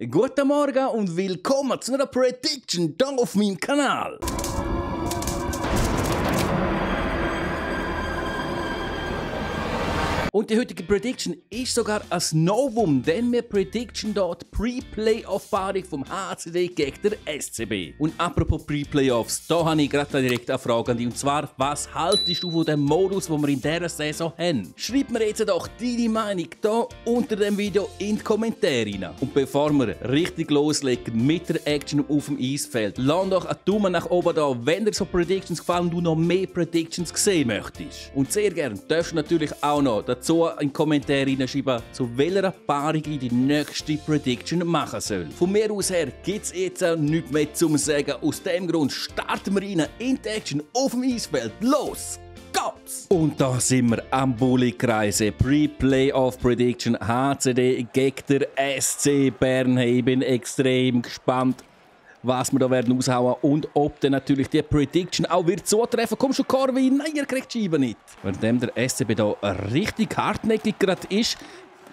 Guten Morgen und willkommen zu einer Prediction hier auf meinem Kanal. Und die heutige Prediction ist sogar ein Novum, denn wir Prediction dort Pre-Playoff-Paarung vom HCD gegen der SCB. Und apropos Pre-Playoffs, da habe ich gerade direkt eine Frage an dich. Und zwar, was haltest du von dem Modus, den wir in dieser Saison haben? Schreib mir jetzt doch deine Meinung hier unter dem Video in die Kommentare rein. Und bevor wir richtig loslegen mit der Action auf dem Eisfeld, lass doch einen Daumen nach oben da, wenn dir so Predictions gefallen und du noch mehr Predictions sehen möchtest. Und sehr gerne darfst du natürlich auch noch dazu in die Kommentare hineinschreiben, zu welcher Paarung ich die nächste Prediction machen soll. Von mir aus her gibt es jetzt nichts mehr zu sagen. Aus dem Grund starten wir rein in die Action auf dem Eisfeld. Los geht's! Und da sind wir am Bulli-Kreise. Pre-Playoff Prediction HCD gegen der SC Bern. Hey, ich bin extrem gespannt, was wir da werden raushauen und ob dann natürlich die Prediction auch wird zutreffen. Komm schon, Corvin, nein, ihr kriegt die Scheibe nicht. Währenddem der SCB da richtig hartnäckig gerade ist,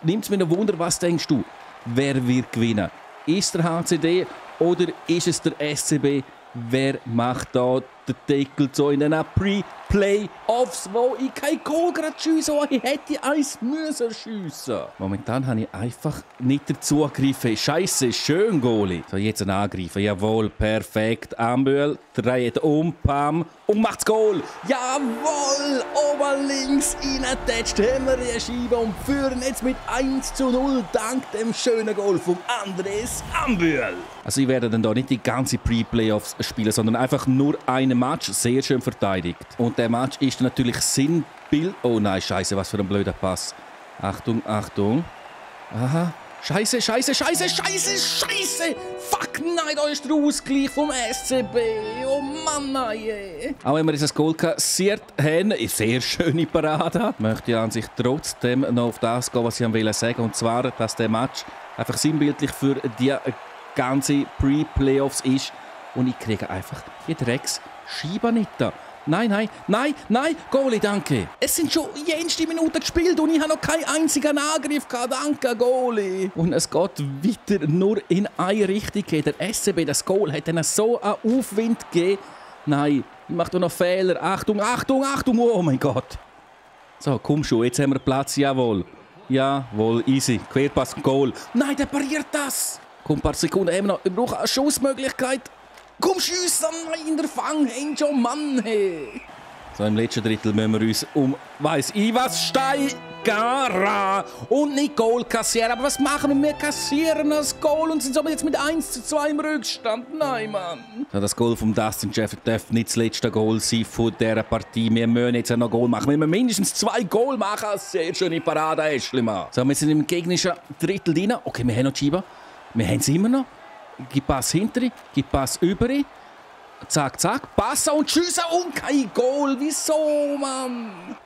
nimmt es mir ein Wunder, was denkst du, wer wird gewinnen? Ist der HCD oder ist es der SCB? Wer macht da den Deckel so in den Pre-Playoffs, wo ich kein Goal gerade schiesse, wo ich hätte eins müssen schiessen. Momentan habe ich einfach nicht dazu gegriffen. Scheisse, schön Goalie. So, jetzt ein Angreifen. Jawohl, perfekt. Ambühl dreht um, pam und macht's Goal. Jawohl, oben links reingetatscht haben wir die Scheibe und führen jetzt mit 1:0 dank dem schönen Goal von Andres Ambühl. Also ich werde dann da nicht die ganze Pre-Playoffs spielen, sondern einfach nur einen Match, sehr schön verteidigt. Und der Match ist natürlich Sinnbild... Oh nein, scheiße, was für ein blöder Pass. Achtung, Achtung. Aha. Scheiße, scheiße, scheiße, scheiße, scheiße! Fuck, nein, da ist der Ausgleich vom SCB. Oh Mann, nein. Auch wenn wir dieses Goal kassiert haben, eine sehr schöne Parade, möchte ich an sich trotzdem noch auf das gehen, was ich sagen wollte. Und zwar, dass der Match einfach sinnbildlich für die ganze Pre-Playoffs ist. Und ich kriege einfach die Drecks-Scheibe nicht da. Nein, nein, nein, nein, Goalie, danke. Es sind schon jenste Minuten gespielt und ich habe noch keinen einzigen Angriff gehabt. Danke, Goalie. Und es geht weiter nur in eine Richtung. Der SCB, das Goal, hat dann so einen Aufwind gegeben. Nein, ich mache doch noch Fehler. Achtung, Achtung, Achtung, oh mein Gott. So, komm schon, jetzt haben wir Platz, jawohl. Jawohl, easy. Querpass, Goal. Nein, der pariert das. Komm, ein paar Sekunden haben wir noch. Wir brauchen eine Schussmöglichkeit. Komm, schiessen! Nein, der Fang hängt schon, Mann! Hey. So, im letzten Drittel müssen wir uns weiss ich was steigern und nicht Goal kassieren. Aber was machen wir? Wir kassieren das Goal und sind somit jetzt mit 1:2 im Rückstand. Nein, Mann! So, das Goal von Dustin Jeffrey darf nicht das letzte Goal sein von dieser Partie. Wir müssen jetzt noch Goal machen. Wir müssen mindestens 2 Goal machen. Sehr schöne Parade, Ashley, Mann. So, wir sind im gegnerischen Drittel drin. Okay, wir haben noch die Scheibe. Wir haben sie immer noch. Gib Pass hinterher, gib Pass über. Zack, zack, passen und schiessen und kein Goal. Wieso, Mann?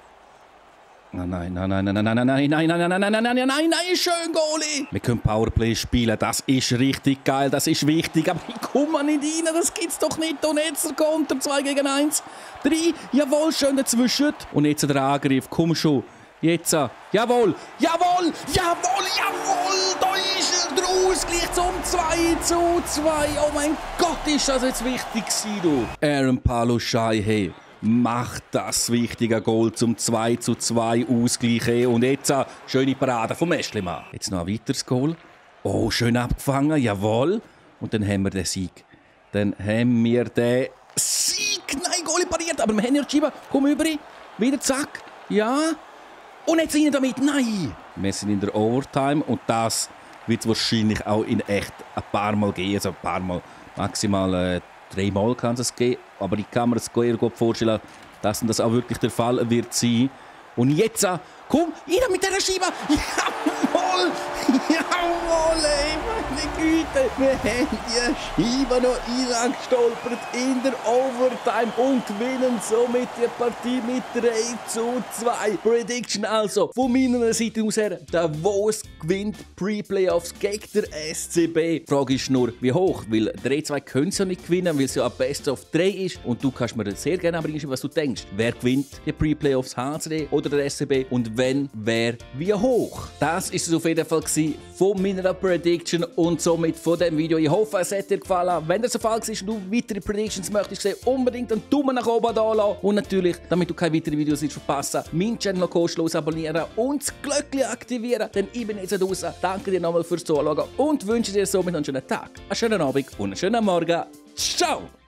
Nein, nein, nein, nein, nein, nein, nein, nein, nein, nein, nein, nein, nein, nein, nein, nein, schön, Goalie. Wir können Powerplay spielen, das ist richtig geil, das ist wichtig, aber ich komme nicht rein, das gibt's doch nicht. Und jetzt der Konter, 2 gegen 1, 3, jawohl, schön dazwischen. Und jetzt der Angriff, komm schon. Jetzt, jawohl, jawohl, jawohl, jawohl, da ist er, der Ausgleich zum 2:2. Oh mein Gott, ist das jetzt wichtig gewesen, du. Aaron Paluschai, hey, macht das wichtige Goal zum 2:2 Ausgleich, hey. Und jetzt, schöne Parade vom Eschlimann. Jetzt noch ein weiteres Goal. Oh, schön abgefangen, jawohl. Und dann haben wir den Sieg. Nein, Goal pariert, aber wir haben ja die Scheibe. Komm über, wieder zack, ja. Und jetzt rein damit, nein! Wir sind in der Overtime und das wird es wahrscheinlich auch in echt ein paar Mal geben. Also ein paar Mal, maximal 3 Mal kann es geben. Aber ich kann mir das sehr gut vorstellen, dass das auch wirklich der Fall wird sein. Und jetzt, komm, rein mit dieser Scheibe! Jawohl! Jawohl, ey, meine Güte! Wir haben die Scheibe noch reingestolpert in der Overtime und gewinnen somit die Partie mit 3:2. Prediction also von meiner Seite aus her, der Woos gewinnt Pre-Playoffs gegen der SCB. Die Frage ist nur, wie hoch, weil 3:2 können sie ja nicht gewinnen, weil es ja ein Best of 3 ist. Und du kannst mir sehr gerne reinschreiben, was du denkst. Wer gewinnt die Pre-Playoffs, HCD oder der SCB? Und wenn, wer, wie hoch? Das ist es auf jeden Fall von meiner Prediction und so somit von diesem Video. Ich hoffe, es hat dir gefallen. Wenn das der Fall ist und du weitere Predictions möchtest sehen, unbedingt einen Daumen nach oben da lassen. Und natürlich, damit du keine weiteren Videos nicht verpassen, meinen Channel kostenlos abonnieren und das Glöckchen aktivieren. Denn ich bin jetzt raus. Danke dir nochmal fürs Zuschauen und wünsche dir somit einen schönen Tag, einen schönen Abend und einen schönen Morgen. Ciao!